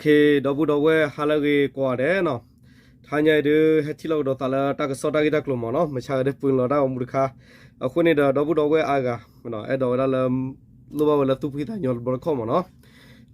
ဒီပုၢ်ဒီဝဲၢ် ဟါလၢအဂ့ၤကိးဂၤဒဲးနီၤ, တဟါညါအံၤဒုး ဟဲထံၣ်လိာ်ကဒီးသးလၢတၢ်ကစီၣ်တၢ်ဂ့ၢ်တၢ်ကျိၤမ့ၢ်နီၤ, မုၢ်ဆါဂၤဒုးပှဲၤလီၤတၢ်ဂီၤမူတခါ, အဃိန့ၣ်ဒီး ဒီပုၢ်ဒီဝဲၢ်အါဂၤ အဲၣ်ဒိးဝဲဒၣ်လၢ လိၣ်ဘၣ်ဝဲလၢသူၣ်ဖှံသးညီတဘျီတခီၣ်မ့ၢ်နီၤ,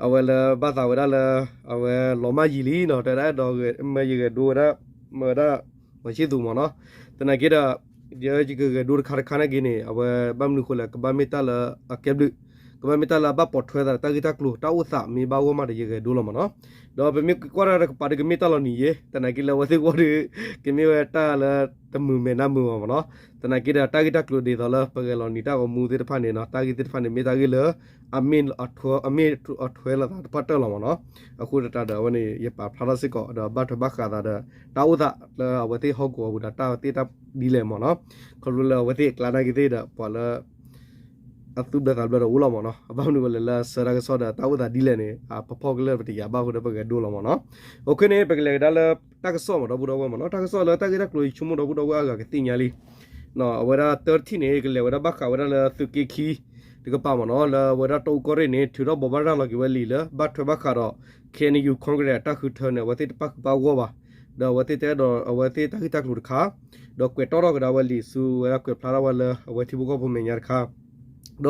အဝဲလၢဘၣ်သးဝဲဒၣ်လၢ အဝဲလီၤမၢ်ယံာ်လံနီၤ, တဲဝဲဒၣ်အဲၣ်ဒိးမၢယဂဲၤဒိဝဲဒၣ် မၢဝဲဒၣ် မီၤဆံၣ်သူးမ့ၢ်နီၤ, သနာ်က့ဒီး ယကဂဲၤဒိတခါတခါန့ၣ်က့ၤန့ၣ် အဝဲဘၣ်မနုၤဃိလဲၣ် ကဘၣ်မ့ၢ်တၢ်လၢအကဲဘျုး, ကဘၣ်မ့ၢ်တၢ်လၢအဘၣ်ပိာ်ထွဲသးဒီးတၢ်ဂ့ၢ်တၢ်ကျိၤ တၢ်အိၣ်သးမ့ၢ်ဘၣ်ဂီၢ်မးဒီးယဂဲၤဒိလီၤမ့ၢ်နီၤ, ဒီးပမ့ၢ်ကွၢ်တၢ်တကပၤဒီးကမ့ၢ်တၢ်လီၤနံၤယဲ, သနာ်က့လၢအဝဲသ့ၣ်ဂီၢ်ဒီး ကမ့ၢ်ဝဲတၢ်လၢတမုာ်မဲာ်နါမုာ်အီၤမ့ၢ်နီၤ, သနာ်က့ဒီးတၢ်ဂ့ၢ်တၢ်ကျိၤဒ်သိးလၢပဂဲၤလီၤနံၤတၢ်ဂီၤမူသ့ၣ်တဖၣ်န့ၣ်နီၤ, တၢ်ဂ့ၢ်သ့ၣ်တဖၣ်န့ၣ် မ့ၢ်တၢ်ဂ့ၢ်လၢ အမ့ၢ်အထွဲလီၤသးတဖၣ်တၢၢ်လီၤမ့ၢ်နီၤ, အဃိသတးဒီးအဝဲန့ၣ် ယပာ်ဖျါထီၣ်စ့ၢ်ကီး ဒီးဘၣ်ထွဲဘၣ်ဃးသးဒီး တၢ်အိၣ်သးလၢအဝဲသ့ၣ်ဟီၣ်ကဝီၤအပူၤဒီးတၢ်သ့ၣ်တၢ်ဒ်လဲၣ်မ့ၢ်နီၤ, ခီဖျိလၢအဝဲသ့ၣ်အကျါနာ်က့သ့ၣ်ဒီး ပှၤလၢ အသူၣ်ဘျၢသးဘျၢဒီးအိၣ်လီၤမ့ၢ်နီၤ, အဘၣ်မနုၤဝဲလဲၣ်လၢဆၢတၢ်ကစီၣ်ဒီးတၢ်အိၣ်သးဒ်လဲၣ်န့ၣ် အပဖီၣ်ကလၢာ်ပတယာ်ဘၣ်အဃိဒီးပဂဲၤဒိလီၤမ့ၢ်နီၤ, အဃိန့ၣ် ပကလဲၤကဒါလၢတၢ်ကစီၣ်မ့ၢ်ဒီပုၢ်ဒီဝဲၢ်မ့ၢ်နီၤ, တၢ်ကစီၣ်လၢတၢ်ဂ့ၢ်တၢ်ကျိၤအံၤ ဆိကမိၣ်ဒီပုၢ်ဒီဝဲၢ်အါဂၤကသ့ၣ်ညါလံ အဝဲဒၣ်တၢတထံၣ်န့ၣ် ကလဲၤဝဲဒၣ်ဘၣ်ဃးဝဲဒၣ်လၢသုးက့ခံတကပၤမ့ၢ်နီၤ, လၢအဝဲဒၣ်တီအူကီၢ်ရ့ၣ်န့ၣ် ထုးထီၣ်ဘိးဘၣ်ရၤလီၤက့ၤဝဲလံာ်လၢ ဘၣ်ထွဲဘၣ်ဃးဒီး ခ့ၣ်အဲၣ်ယူၣ် ခီကရဲး တၢ်ဃုထၢန့ၣ် အဝဲသ့ၣ်တပၣ်ဃုာ်ပၣ်ဂီၢ်ဘၣ်, ဒီးအဝဲသ့ၣ်တအဲၣ်ဒိးအဝဲသ့ၣ်တၢ်ဂ့ၢ်တၢ်ကျိၤတခါ, ဒီးကွဲးတီၣ်ထီၣ်ကဒါဝဲလံာ်ဆူဝဲဒၣ်ကွဲးဖျါထီၣ်ဝဲလၢအဝဲထံဖိကီၢ်ဖိမဲာ်ညါတခါ ဒီ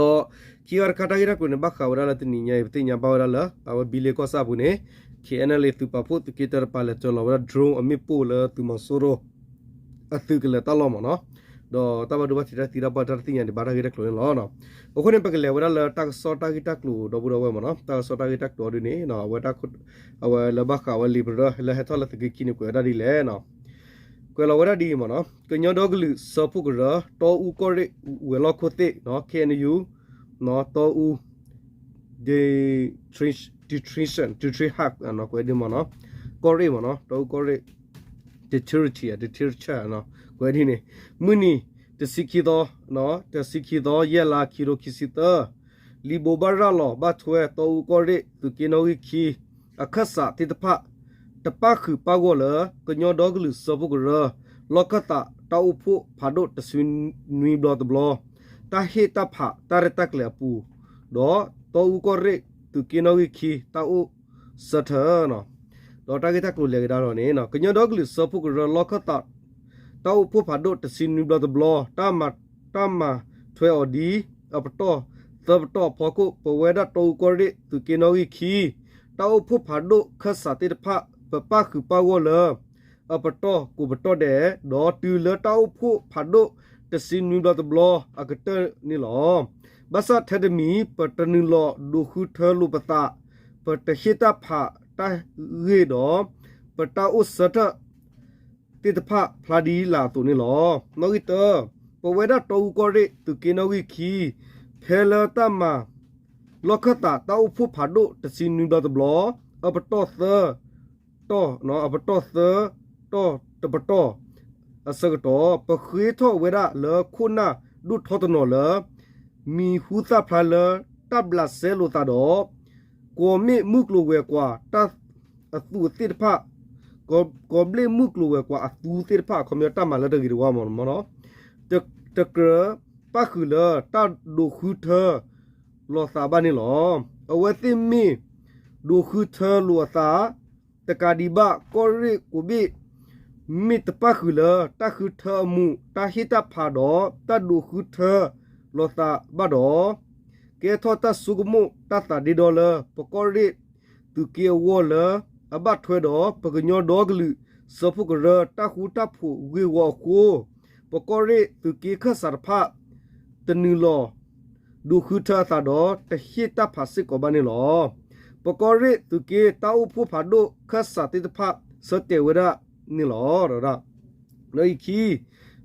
းခံဂၤတခါတၢ်ဂ့ၢ်တၢ်ကျိၤန့ၣ် ဘၣ်ဃးဝဲဒၣ်လၢတနံၤညါအံၤ ပသ့ၣ်ညါဘၣ်ဝဲဒၣ်လၢ အဝဲဘံလ့ကီၢ်ဆၣ်အပူၤန့ၣ် ခ့ၣ်အဲၣ်ယူၣ် သုးပာ်ဖှိၣ်သုးက့တၢတပၤ လဲၤတၢလီၤဝဲဒၣ် drone အမ့ၣ်ပိၢ်လၢသုးမီၤစိရိၤ အသုးကလၢၤတၢ်လီၢ်မ့ၢ်နီၤ, ဒီးတၢ်ဘၣ်ဒိဘၣ်ထံးတၢ်သံတၢ်ပှၢ်တၢ်တသ့ၣ်ညါဒံးဘၣ်တၢ်ဂ့ၢ်တၢ်ကျိၤန့ၣ်လီၤ. အဃိန့ၣ် ပကလဲၤဝဲဒၣ်လၢတၢ်ကစီၣ်တၢ်ဂ့ၢ်တၢ်ကျိၤဒီပုၢ်ဒီဝဲၢ်မ့ၢ်နီၤ, တၢ်ကစီၣ်တၢ်ဂ့ၢ်တၢ်ကျိၤဒ်န့ၣ် အဝဲ အဝဲလၢဘၣ်ဃးဝဲလံာ်ပရၢလၢဟဲထီၣ်လၢသုးက့ခံန့ၣ် ကွဲးဝဲဒၣ်ဒ်လဲၣ် ကွဲးလီၤဝဲဒၣ်ဒ်အံၤမ့ၢ်နီၤ, ကညီဒီကလုာ်စၢဖှိၣ်ကရၢ တီအူကီၢ်ရ့ၣ်ဝဲၤလီၢ်ခိၣ်သ့ၣ် ခ့ၣ်အဲၣ်ယူၣ် တီအူ detention, detention, detention ဟး ကွဲးဒ်မ့ၢ်နီၤ, ကီၢ်ရ့ၣ်မ့ၢ်နီၤ, တီအူကီၢ်ရ့ၣ် detention, detention ကွဲးဒ်န့ၣ်, မုၢ်နံၤ တဆံခံသီ, တဆံခံသီ ယဲၢ်လါ ခံထိခံဆံသၢ, လံာ်ဘိးဘၣ်ရၤလီၤဘၣ်ထွဲ တီအူကီၢ်ရ့ၣ် သုးက့နီၣ်ဂံၢ်ခံ အခၢၣ်စးသ့ၣ်တဖၣ် တပၣ်ဃုာ်ပၣ်ဂီၢ်လၢ ကညီဒီကလုာ်စၢဖှိၣ်ကရၢ လီၢ်ခၢၣ်သးတၢ်အိၣ်ဖှိၣ်ဖးဒိၣ်တဆံနွံဘျီတဘျီ တၢ်ဟ့ၣ်တၢ်ဖးတၢ်ရဲၣ်တၢ်ကျဲၤအပူၤ, ဒီးတီအူကီၢ်ရ့ၣ် သုးက့နီၣ်ဂံၢ်ခံ တၢ်အိၣ်ဆၢထၢၣ် ဒီးတၢ်ဂ့ၢ်တၢ်ကျိၤလဲၤကဒါဒီးန့ၣ် ကညီဒီကလုာ်စၢဖှိၣ်ကရၢ လီၢ်ခၢၣ်သး တၢ်အိၣ်ဖှိၣ်ဖးဒိၣ်တဆံနွံဘျီတဘျီ တၢ်မၤထွဲအီၤဒ် အပတီၢ်သၢပတီၢ်အဖီခိၣ် ပဝဲဒၣ်တီအူကီၢ်ရ့ၣ် သုးက့နီၣ်ဂံၢ်ခံ တၢ်အိၣ်ဖှိၣ်ဖးဒိၣ်ခၢၣ်စးသ့ၣ်တဖၣ် ပပၣ်ဃုာ်ပၣ်ဂီၢ်လၢ အပတီၢ်ကိးပတီၢ်ဒဲး ဒီးတုၤလၢတၢ်အိၣ်ဖှိၣ်ဖးဒိၣ်တဆံနွံဘျီတဘျီအကတၢၢ်န့ၣ်လီၤ. ဘၣ်ဆၣ်ထဲတမံၤ ပတနုာ်လီၤဒိးဃုထၢလိာ်ပသး, ပတဟ့ၣ်တၢ်ဖးတၢ်ဂ့ၢ်ဒီး ပတၢ်အိၣ်ဆၢထၢၣ် သ့ၣ်တဖၣ်ဖျါဒ်လာ်အသိးန့ၣ်လီၤ. နီၣ်ဂံၢ်တၢ, ပဝဲဒၣ်တီအူကီၢ်ရ့ၣ် သုးက့နီၣ်ဂံၢ်ခံ ဖဲလၢတၢ်မၤ လီၢ်ခၢၣ်သးတၢ်အိၣ်ဖှိၣ်ဖးဒိၣ်တဆံနွံဘျီတဘျီ အပတီၢ်သၢတီၢ်, အပတီၢ်သၢတီၢ်တပတီၢ် အဆၢကတီၢ် ပဃ့ထီၣ်ဝဲဒၣ်လၢခိၣ်နၢ်ဒိၣ်ထီတနီၤလၢ မံၤဟူသၣ်ဖျါလၢတၢ်ဘျးစဲလိာ်သးဒီး ကီၢ်ဘျ့ၣ်မုၢ်ကျိၤဝဲၤကွာ်တၢ်အသူးသ့ၣ်တဖၣ်, ကီၢ်ဘျ့ၣ်မုၢ်ကျိၤဝဲၤကွာ်အသူးသ့ၣ်တဖၣ် အခီပညီတၢ်မၤလၢတဂ့ၤတဝါမ့ၢ်နီၤ, တကြၢးပၣ်ဃုာ်လၢတၢ်ဒိးဃုထၢလိာ်သးဘၣ်န့ၣ်လီၤ. အဝဲသ့ၣ်မ့ၢ်ဒိးဃုထၢလိာ်အသး တကးဒံးဘၣ် ကီၢ်ရ့ၣ်ကိးဘ့ၣ် မ့ၢ်တပၣ်ဃုာ်လၢတၢ်ဃုထၢအမူး တၢ်ဟ့ၣ်တၢ်ဖးဒီးတၢ်ဒိးဃုထၢလိာ်သးဘၣ်ဒီး ကဲထီၣ်တၢ်ဆိကမိၣ်တၢ်သးဒ့ဒီလၢ ပကီၢ်ရ့ၣ်သုးက့အဂီၢ်လၢအဘၣ်ထွဲဒီး ပကညီဒီကလုာ်စၢဖှိၣ်ကရၢတၢ်ဃူတၢ်ဖိးဂ့ၢ်ဝီအဃိ ပကီၢ်ရ့ၣ်သုးက့ခၢၣ်စးတဖၣ် တနုာ်လီၤ ဒိးဃုထၢအသးဒီး တဟ့ၣ်တၢ်ဖးစ့ၢ်ကီးဘၣ်န့ၣ်လီၤ. ပကီၢ်ရ့ၣ်သုးက့တၢ်အိၣ်ဖှိၣ်ဖးဒိၣ်ခၢၣ်စးသ့ၣ်တဖၣ် ဆၢတဲာ်ဝဲဒၣ်န့ၣ်လီၤ. ဒီးခံ,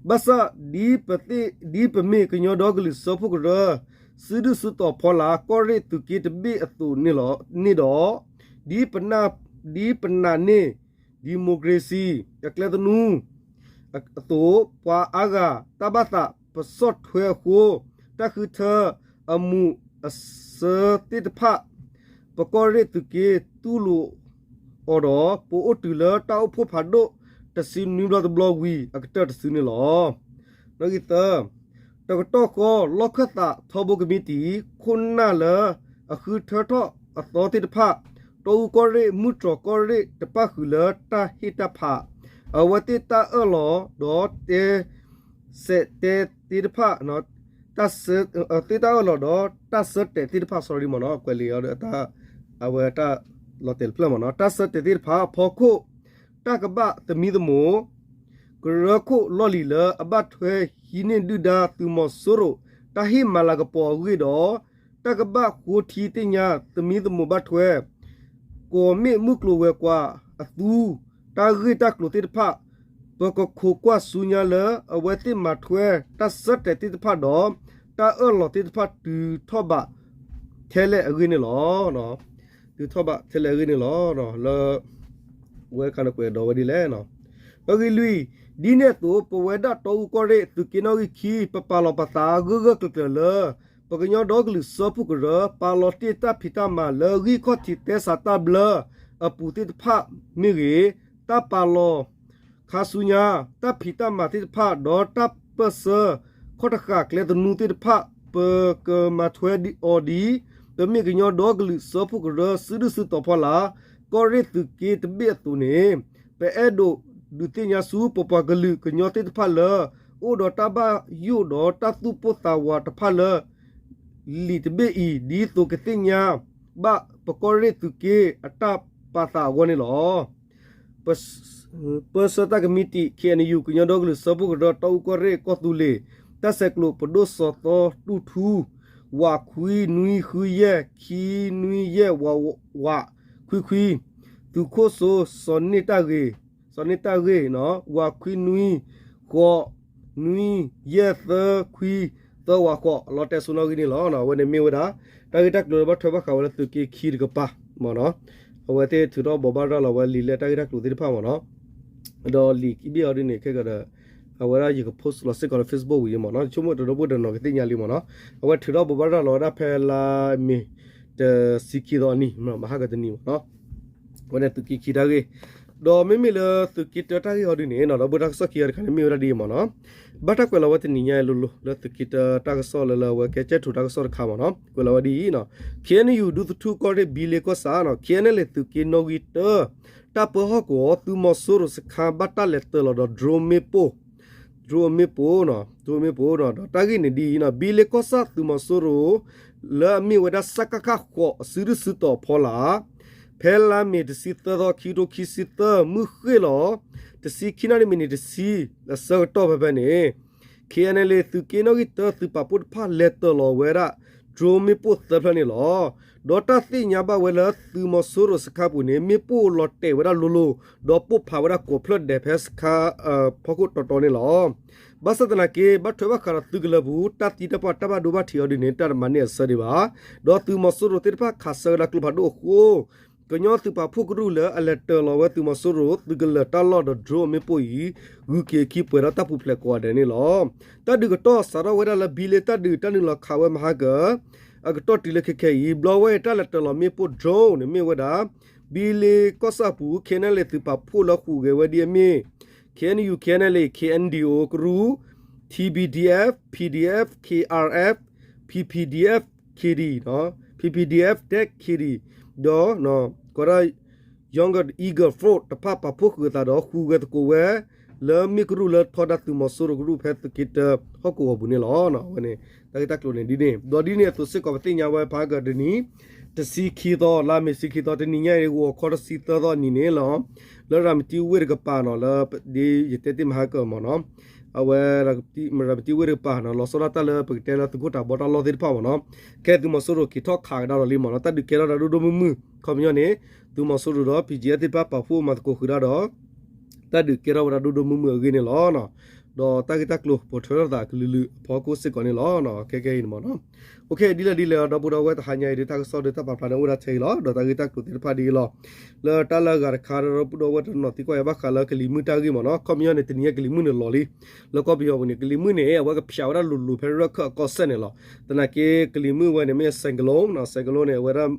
ဘၣ်ဆၣ် ဒ်ပမ့ၢ်ကညီဒီကလုာ်စၢဖှိၣ်ကရၢ စုဒုၣ်စုတီၤဖီလာ် ကီၢ်ရ့ၣ်သုးက့တဘ့ၣ်အသိးန့ၣ်ဒီး ဒ်ပနာ်န့ၢ် democracy အကျဲသနူအသိး ပှၤအါဂၤတၢ်ဘၣ်သးပဆီၣ်ထွဲအဃိ တၢ်ဃုထၢအမူးအဆၢသ့ၣ်တဖၣ် ပကီၢ်ရ့ၣ်သုးက့တူၢ်လိာ်အီၤဒီး ပအိၣ်တုၤလၢတၢ်အိၣ်ဖှိၣ်ဖးဒိၣ်တဆံနွံဘျီတဘျီဝံၤအကတၢၢ်တစုန့ၣ်လီၤ. သၢ, တကတီၢ်ဃီ လီၢ်ခၢၣ်သးထီဘိကမံးတံာ် ခိၣ်နၢ်လၢအဃုထၢထီၣ်အသီသ့ၣ်တဖၣ် တီအူကီၢ်ရ့ၣ် မုၢ်တြီၤကီၢ်ရ့ၣ်တပၣ်ဃုာ်လၢတၢ်ဟ့ၣ်တၢ်ဖး, အဝဲသ့ၣ်တၢ်အၢၣ်လီၤဒီးတဲ စဲးတဲသ့ၣ်တဖၣ်, သ့ၣ်တၢ်အၢၣ်လီၤဒီးတ၁ၢ်စၢၢ်တဲာ်သ့ၣ်တဖၣ် sorry မ့ၢ်နီၤ, ကွဲးလံာ်အီၤဒီး အဝဲတၢ်လီၤတဲာ်တဖျၢၣ်မ့ၢ်နီၤ, တ၁ၢ်စၢၢ်တဲာ်သ့ၣ်တဖၣ် အဖီခိၣ် တၢ်ကဘၣ်သမံသမိး ကရၢခိၣ်လီၢ်လံၤလၢအဘၣ်ထွဲဟံးန့ၢ်ဒုၣ်ဒါသုးမီၤစိရိၤ တၢ်ဟ့ၣ်မၤလၤကပီၤအဂ့ၢ်ဒီး တၢ်ကဘၣ်ဃိထံသ့ၣ်ညါသမံသမိးဘၣ်ထွဲ ကွီၢ်မ့ၣ်မုၢ်ကျိၤဝဲၤကွာ်အသူ တၢ်ဂ့ၢ်တၢ်ကျိၤသ့ၣ်တဖၣ် ပကခိးကွၢ်ဆူညါလၢအဝဲသ့ၣ်မၤထွဲတၢ်စၢၢ်တဲာ်သ့ၣ်တဖၣ်ဒီး တၢ်အၢၣ်လီၤသ့ၣ်တဖၣ်တုၤထီၣ်ဘးထဲလဲၣ်အဂ့ၢ်န့ၣ်လီၤ. တုၤထီၣ်ဘးထဲလဲၣ်အဂ့ၢ်န့ၣ်လီၤ. လၢ ဝဲခါန့ၣ်ကွဲးဒီးဝဲဒ်လဲၣ်. ပဂ့ၢ်လွံၢ်, ဒ်န့ၣ်အသိး ပဝဲဒၣ်တီအူကီၢ်ရ့ၣ် သုးက့နီၣ်ဂံၢ်ခံ ပပာ်လီၤပသးဂၢၢ်ဂၢၢ်ကျၢၤကျၢၤလၢ ပကညီဒီကလုာ်စၢဖှိၣ်ကရၢ ပာ်လီၤတ့ၢ်တၢ်ဖံးတၢ်မၤလၢဂံၢ်ခီၣ်ထံးသဲစးတၢ်ဘျၢအပူၤသ့ၣ်တဖၣ်မ့ၢ်ဂ့ၤ, တၢ်ပာ်လီၤ ခါဆူညါ တၢ်ဖံးတၢ်မၤသ့ၣ်တဖၣ် ဒီးတၢ်ပၢၢ်ဆၢ ခီၣ်တဃာ်ကျဲသနူသ့ၣ်တဖၣ် ပကမၤထွဲအီၤဒ် ပမ့ၢ်ကညီဒီကလုာ်စၢဖှိၣ်ကရၢ စုဒုၣ်စုတီၤဖီလာ် ကီၢ်ရ့ၣ်သုးက့တဘ့ၣ်အသိးန့ၣ် ပအဲၣ်ဒိးဒုးသ့ၣ်ညါဆူ ပပှၤကလုာ်ကညီသ့ၣ်တဖၣ်လၢ အိၣ်ဒီးတၢ်ဘၣ်ယိၣ်ဒီးတၢ်သူၣ်ပိၢ်သးဝးတဖၣ်လၢ လံာ်တဘ့ၣ်အံၤ ဒ်သိးကသ့ၣ်ညါဘၣ်ပကီၢ်ရ့ၣ်သုးက့အတၢ်ပာ်သးအဂီၢ်န့ၣ်လီၤ. ပၢဆှၢတၢ်ကမံးတံာ် ခ့ၣ်အဲၣ်ယူၣ် ကညီဒီကလုာ်စၢဖှိၣ်ကရၢ တီအူကီၢ်ရ့ၣ် ကီၢ်သူလ့ၤ တၢ်ဆဲးကျိးပဒိၣ်စီၤသီတူၣ်ထူ ဝးခွံနွံဃုယဲၢ် ခံနွံယဲၢ် ဝးခွံခွံ သုးခိၣ်စိ စီၤန့ၢ်တၢ်ဂ့ၢ် စီၤန့ၢ်တၢ်ဂ့ၢ် ဝးခွံနွံ ဃိး နွံ ယဲၢ် သၢ ခွံ သၢ ဝး ဃိး လီၤတဲာ်ဆူနီၣ်ဂံၢ်န့ၣ်လီၤ. အဝဲန့ၣ်မ့ၢ်ဝဲဒၣ် တၢ်ဂ့ၢ်တၢ်ကျိၤလၢဘၣ်ထွဲဘၣ်ဃးဝဲလၢသုးက့ခံတကပၤမ့ၢ်နီၤ, အဝဲသ့ၣ်ထုးထီၣ်ဘိးဘၣ်ရၤလီၤဝဲလံာ်လဲၣ်တၢ်ဂ့ၢ်တၢ်ကျိၤသ့ၣ်တဖၣ်မ့ၢ်နီၤ, ဒီးလံာ်ဘ့ၣ်အီၤဒ်န့ၣ် ခဲကဒီး အဝဲဒၣ်ယက post လီၤစ့ၢ်ကီးလၢ Facebook ဝံၤမ့ၢ်နီၤ, ဆိကမိၣ်တဒီပုၢ်ဒီးနီၢ်ကသ့ၣ်ညါလံမ့ၢ်နီၤ, အဝဲထုးထီၣ်ဘိးဘၣ်ရၤလီၤဝဲဒၣ်ဖဲလါမ့ၤ တဆံခံသီအနံၤ မဟါကတနံၤမ့ၢ်နီၤ အဝဲန့ၣ်သုးက့ခံတၢ်ဂ့ၢ်, ဒီးမ့မ့ၢ်လၢသုးက့တၢတၢ်ဂ့ၢ်အီၤဒ်န့ၣ်နီၤ ဒီပုၢ်တၢ်ကစီၣ်ခံအီၤတခါန့ၣ် မ့ၢ်ဝဲဒၣ်ဒ်အံၤမ့ၢ်နီၤ, ဘၣ်တၢ်ကွဲးလီၤဝဲတနံၤညါအံၤလိၤလိၤ လၢသုးက့တၢတၢ်ကစီၣ်လၢလၢအဝဲကဲကဲထူးတၢ်ကစီၣ်တခါမ့ၢ်နီၤ, ကွဲးလီၤဝဲဒ်အံၤနီၤ, ခ့ၣ်အဲၣ်ယူၣ် ဒူသထူၣ်ကီၢ်ရ့ၣ် ဘံလ့ကီၢ်ဆၣ်နီၤ ခ့ၣ်အဲၣ်အဲၣ်လ့ၣ်သုးက့နီၣ်ဂံၢ်တၢ တၢ်ပၢဟီၣ်ကဝီၤ သုးမီၤစိရိၤစခါ ဘၣ်တၢ်လဲၤတၢၤလီၤဒီး drone မ့ၣ်ပိၢ် drone မ့ၣ်ပိၢ်နီၤ drone မ့ၣ်ပိၢ်နီၤ ဒီးတၢ်ဂ့ၢ်န့ၣ်ဒ်အံၤနီၤ ဘံလ့ကီၢ်ဆၣ်သုးမီၤစိရိၤ လၢအမ့ၢ်ဝဲဒၣ် စကခ ဃိး အစုဒုၣ်စုတီၤဖီလာ် ဖဲလါမ့ၤတဆံသၢသီ ခံကထိခံဆံသၢ မုၢ်ဃ့ၢ်လီၤ တဆံခံနၣ်ရံၣ်မံးနံးတဆံ အဆၢကတီၢ်ဖဲဖဲန့ၣ် ခ့ၣ်အဲၣ်အဲၣ်လ့ၣ်သုးက့နီၣ်ဂံၢ်တၢ သုးပာ်ဖှိၣ်တဖၣ်လဲၤတၢၤလီၤဝဲဒၣ် drone မ့ၣ်ပိၢ်သၢဖျၢၣ်န့ၣ်လီၤ. ဒီးတၢ်သ့ၣ်ညါဘၣ်ဝဲလၢသုးမီၤစိရိၤစခါပူၤန့ၣ် မ့ၣ်ပိၢ်လီၤတဲာ်ဝဲဒၣ်လိၤလိၤ ဒီးပိၢ်ဖးဝဲဒၣ်ကိးဖျၢၣ်ဒဲးဖဲစခါ ဖီခိၣ်တီတီန့ၣ်လီၤ. ဘၣ်ဆၣ်သနာ်က့ ဘၣ်ထွဲဘၣ်ဃးဒီးသုးကလၢၤပူၤ တၢ်သံတၢ်ပှၢ်တၢ်ဘၣ်ဒိဘၣ်ထံးအီၤဒ်န့ၣ် တၢ်တမၤန့ၢ်အဆၢဒံးဘၣ်. ဒီးသုးမီၤစိရိၤသ့ၣ်တဖၣ်ခးဆၢဝဲဒၣ်ကျိဖးဒိၣ်အဃိ ကညီသုးပာ်ဖှိၣ်ကရူၢ်လၢအလဲၤတၢၤလီၤဝဲသုးမီၤစိရိၤ သုးကလၢၤတၢ်လီၢ်ဒီး drone အမ့ၣ်ပိၢ်အံၤ ဂုၤက့ၤခံပှဲၤဒီးတၢ်ပူၤဖျဲးကိးဂၤဒဲးန့ၣ်လီၤ. တၢ်ဒုးကတီၢ်စးထီၣ်ဝဲဒၣ်လၢဘံလ့တၢ်ဒုးတၢ်နုာ်လီၤခးဝဲမဟါကၢၤ အကတီၢ်တုၤလၢခဲခဲအံၤ ဘျီဝဲအံၤတၢ်လဲၤတၢၤလီၤမ့ၣ်ပိၢ် drone န့ၣ် မ့ၢ်ဝဲဒၣ် ဘံလ့ကီၢ်ဆၣ်ပူၤ ခ့ၣ်အဲၣ်အဲၣ်လ့ၣ်သုးပာ်ဖှိၣ်လၢဟူးဂဲၤဝဲဒ်အမ့ၢ် ခ့ၣ်အဲၣ်ယူၣ် ခ့ၣ်အဲၣ်အဲၣ်လ့ၣ် ခ့ၣ်အဲၣ်ယူၣ် ကရူၢ် ထံဘံၣ်ထံၣ်အ့ၣ် ပံၣ်ထံၣ်အ့ၣ် ခ့ၣ်အၣ်အ့ၣ် ပံၣ်ထံၣ်အ့ၣ် ခ့ၣ်ဒံၣ် ပံၣ်ထံၣ်အ့ၣ် ဒဲး ခ့ၣ်ဒံၣ် ဒီး ကီးဒၣ် Young Eagle Force တဖၣ်ပာ်ဖှိၣ်ဃုာ်အသးဒီး ဟူးဂဲၤသကိးဝဲ လၢမ့ၢ်ကရူၢ်လၢထီဒါသုးမီၤစိရိၤကရူၢ်ဖဲသုးက့တၢဟီၣ်ကဝီၤပူၤန့ၣ်လီၤ. အဝဲန့ၣ် တၢ်ဂ့ၢ်တၢ်ကျိၤန့ၣ်ဒ်န့ၣ် ဒီးဒ်န့ၣ်အသိးစ့ၢ်ကီးပသ့ၣ်ညါဝဲဖးကၢၤတနံၤ တဆံခံသီ လါမ့ၤတဆံခံသီ တနံၤညါအံၤ ဂီၤခီတဆံသၢသီအနံၤန့ၣ်လီၤ. လၢရၤမတံဝ့ၢ်တကပၤနီၤ လၢဒ်ယတဲတ့ၢ်မဟါကၢၤမ့ၢ်နီၤ အဝဲ ရၤမတံဝ့ၢ်တကပၤနီၤ လီၤဆီဒၣ်တၢ်လၢပကတဲလၢသုးခိၣ်တၢ်ဘီတၢ်လီၢ်သ့ၣ်တဖၣ်မ့ၢ်နီၤ ခဲသုးမီၤစိရိၤက့ၤထီၣ်ခးကဒါဒီးလံမ့ၢ်နီၤ တၢ်ဒုးကဲထီၣ်ဝဲဒၣ်ဒိၣ်ဒိၣ်မုၢ်မုၢ် ခီပညီန့ၣ် သုးမီၤစိရိၤဒီး ပံၣ်ကၠံၣ်အဲၣ်သ့ၣ်တဖၣ်ပာ်ဖှိၣ်မၤသကိးဃုာ်ဒၣ်ဒီး တၢ်ဒုးကဲထီၣ်ဝဲဒၣ်ဒိၣ်ဒိၣ်မုၢ်မုၢ်အဂ့ၢ်န့ၣ်လီၤ. ဒီးတၢ်ဂ့ၢ်တၢ်ကျိၤပိာ်ထွဲထီၣ်သးကလုာ်လုာ်အဖီခိၣ်စ့ၢ်ကီးန့ၣ်လီၤ. ခဲကဲအံၤန့ၣ်မ့ၢ်နီၤ ဒ်လဲၣ်ဒ်လဲၣ် ဒီပုၢ်ဒီဝဲၢ်တဟါညါအံၤ ဒ်တၢ်ကစီၣ်ဒီးတၢ်ပာ်ဖျါန့ၣ် အိၣ်ဝဲဒၣ်ထဲအံၤလီၤ. ဒီးတၢ်ဂ့ၢ်တၢ်ကျိၤသ့ၣ်တဖၣ်ဒ်အံၤလီၤ. လၢတၢ်လၢအဂၤတခါဒီး ဒီပုၢ်ဒီဝဲၢ်တနီၤသံကွၢ်ယၤဘၣ်ဃးလၢကလံၤမုၢ်တၢ်ဂ့ၢ်မ့ၢ်နီၤ ခီပညီန့ၣ် တနံၤညါကလံၤမုၢ်န့ၣ်လီၤလံ လၢကီၢ်ပယီၤပူၤန့ၣ် ကလံၤမုၢ်န့ၣ် အဝဲကဖျးဝဲဒၣ်လိၤလိၤဖဲရၢ်ခၢၣ်အကီၢ်စဲၣ်န့ၣ်လီၤ. သနာ်က့ ကလံၤမုၢ်ဝဲန့ၣ် မ့ၢ် cyclone နီၤ cyclone န့ၣ် အဝဲဒၣ်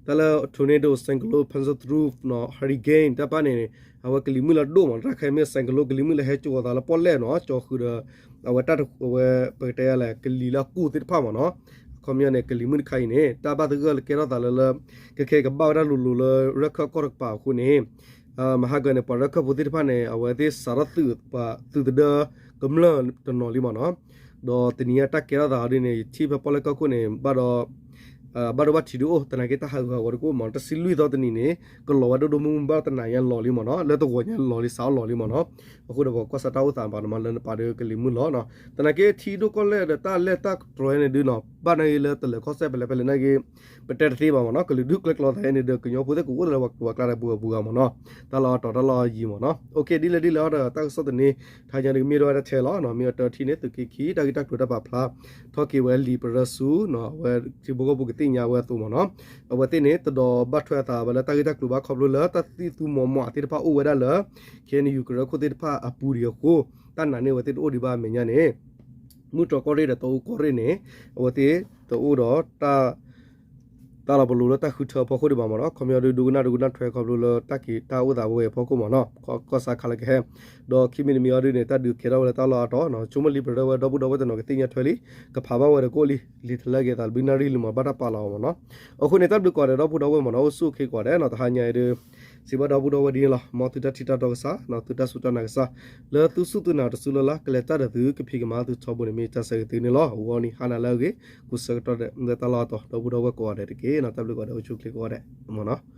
တၢ်လၢ tornado, cyclone, thunderstorm နီၤ hurricane တၢ်ပၣ်န့ၣ် အဝဲကလံၤမုၢ်လၢအဒိၣ်မ့ၢ်နီၤ တၢ်ခဲအံၤမ့ၢ် cyclone ကလံၤမုၢ်လၢဟဲကၠီၤသးလၢပီၣ်လဲၣ်နီၤ ကၠီၤဃုာ်ဒီး အဝဲတၢ်တဝဲ ပကတဲယၤလဲၣ် ကလံၤလၢအကူၣ်သ့ၣ်တဖၣ်မ့ၢ်နီၤ ခီပညီန့ၣ် ကလံၤမုၢ်တခါအံၤန့ၣ် တၢ်ဘၣ်သဂၢၢ်လၢကဲထီၣ်သးလၢလၢ ကခဲကဘၣ်ဝဲဒၣ်လိၤလိၤလၢရၢၢ်ခၢၣ်ကီၢ်တကပၤအဃိန့ၣ် မဟါကၢန့ၣ် ပှၤရၢၢ်ခၢၣ်ဖိသ့ၣ်တဖၣ်န့ၣ် အဝဲသ့ၣ်စးထီၣ်သုးပှၤသုးသဒၢကမျၢၢ်တနီၤလံမ့ၢ်နီၤ. ဒီးတနံၤညါတၢ်ကဲထီၣ်သးအီၤဒ်န့ၣ် ယထံၣ်ဖဲပီၣ်လဲၣ်ကီၢ်ခိၣ်န့ၣ် ဘၣ်ဒီး ဘၣ်ဒိဘၣ်ထံးဒုးအိၣ် သနာ်က့တၢ်ဟးဂူာ်ဟးဂီၤတကအိၣ်မ့ၢ်နီၤ. တဆံလွံၢ်သီတနံၤန့ၣ် ကလီၤဝဲဒိၣ်ဒိၣ်မုၢ်မုၢ် ဘၣ်တနၤညါလီၤလံမ့ၢ်နီၤ. လၢတဂီၤညါလီၤလံ စးထီၣ်လီၤလံမ့ၢ်နီၤ. အဃိဒီးပှၤကွၢ်စးတၢ်အိၣ်သးဘၣ်နီၤ လၢနပာ်ဒီးကလံၤမုၢ်လီၤနီၤ. သနာ်က့ထံဒိၣ်ကီၢ်လဲၢ်ဒီးတၢ်လဲၢ်တၢ်တြီၤန့ၣ်ဒုးနီၤ ဘၣ်နာ်က့လၢတလဲၤခီၣ်စဲၣ်ဖဲလဲၣ်ဖဲလဲၣ်နာ်က့ ပတဲတသ့ဘၣ်မ့ၢ်နီၤ. ကလုာ်ဒူၣ်ကျဲကျီသးန့ၣ်ဒီး ကညီဖိသ့ၣ်ကအိၣ်လၢပှၤကျါဒီးပှၤပှၤဂၤမ့ၢ်နီၤ. တၢ်လီၢ်အတီၤတၢ်လီၢ်အယံၤမ့ၢ်နီၤ. အိၣ်ခ့ ဒ်လဲၣ်ဒ်လဲၣ်အီၤဒီး တၢ်ကစီၣ်သန့ ထါညါဒုးကမ့ၢ်ဒိၣ်ဝဲဒၣ်ထဲလီၤ. မ့ၢ်အတၢ်ထံၣ်န့ၣ် သုးက့ခံ တၢ်ဂ့ၢ်တၢ်ကျိၤတၢ်ပာ်ဖျါ ထီၣ်က့ၤဝဲလံာ်ပရၢဆူ အဝဲထံဖိကီၢ်ဖိကသ့ၣ်ညါဝဲအသိးမ့ၢ်နီၤ. အဝဲသ့ၣ်န့ၣ် တဒီးဘၣ်ထွဲအသးဝဲလၢတၢ်ဂ့ၢ်တၢ်ကျိၤဘၣ်ခီဖျိလၢတၢ်သံၣ်သူမီၤမီၢ်အသ့ၣ်တဖၣ်အိၣ်ဝဲဒၣ်လၢ ခ့ၣ်အဲၣ်ယူၣ် ကရၢခိၣ်သ့ၣ်တဖၣ်အပူၤဒံးအဃိ တၢ်နာ်န့ၢ်အဝဲသ့ၣ်တအိၣ်ဒံးဘၣ်အမဲာ်ညါန့ၣ် မုၢ်တြီၤကီၢ်ရ့ၣ်ဒီးတအူကီၢ်ရ့ၣ်န့ၣ် အဝဲသ့ၣ်တအိၣ်ဒီး တၢ်လီၤပလိာ်လၢတၢ်ဃုထၢအဖီခိၣ်ဒံးဘၣ်မ့ၢ်နီၤ. ခီပညီဒုး ဒိကနၣ်ဒိကနၣ်ထွဲခီဖျိလၢတၢ်က့ၤတၢ်အိၣ်သးဝဲအဖီခိၣ်မ့ၢ်နီၤ. ကီၢ်စၢ်ခါလၢကဟဲ ဒီးခံမံၤတမံၤအီၤဒုးန့ၣ် တၢ်ဒုးကဲထီၣ်ဝဲလၢတၢ်လီၢ်အတီၤ ဆိကမိၣ်လံာ်ပရၢဝဲဒီပုၢ်ဒီဝဲၢ်တနီၤကသ့ၣ်ညါထွဲလံ ကဖးဘၣ်ဝဲဒီးကအိၣ်လံ လံာ်တလၢက့ၤသးတဘျုးနၣ်ရံၣ်လံမ့ၢ် ဘၣ်တၢ်ပာ်လီၤအီၤမ့ၢ်နီၤ. အဃိန့ၣ် တၢ်ဘျုးကိးဂၤဒဲး ဒီပုၢ်ဒီဝဲၢ်မ့ၢ်နီၤ အိၣ်ဆူၣ်အိၣ်ချ့ကိးဂၤဒဲးနီၤ. တဟါညါအံၤဒုး စံးဘၣ်ဒီပုၢ်ဒီဝဲၢ်ဒ်န့ၣ်လီၤ. မ်သုတၢ်ထံၣ်တၢ်တီကစၢ် သုတၢ်စူၢ်တၢ်နာ်ကစၢ် လၢသုစူၢ်သုနာ်တစုလၢ်လၢ် ကလဲၤတၢ်ဒီးသုကဖံးကမၤသုထီဘိန့ၣ် မ့ၢ်တၢ်ဆၢဂ့ၤသုန့ၣ်လီၤ. အဂီၢ်န့ၣ် ဟါနၤလၢအဂ့ၤ ကိးဆၢကတီၢ်ဒဲး လၢတၢ်လီၢ်အတီၤ ဒီပုၢ်ဒီဝဲၢ်ကိးဂၤဒဲးတက့ၢ်နီၤ. တၢ်ဘျုးကိးဂၤဒဲး အိၣ်ဆူၣ်အိၣ်ချ့ကိးဂၤဒဲးမ့ၢ်နီၤ.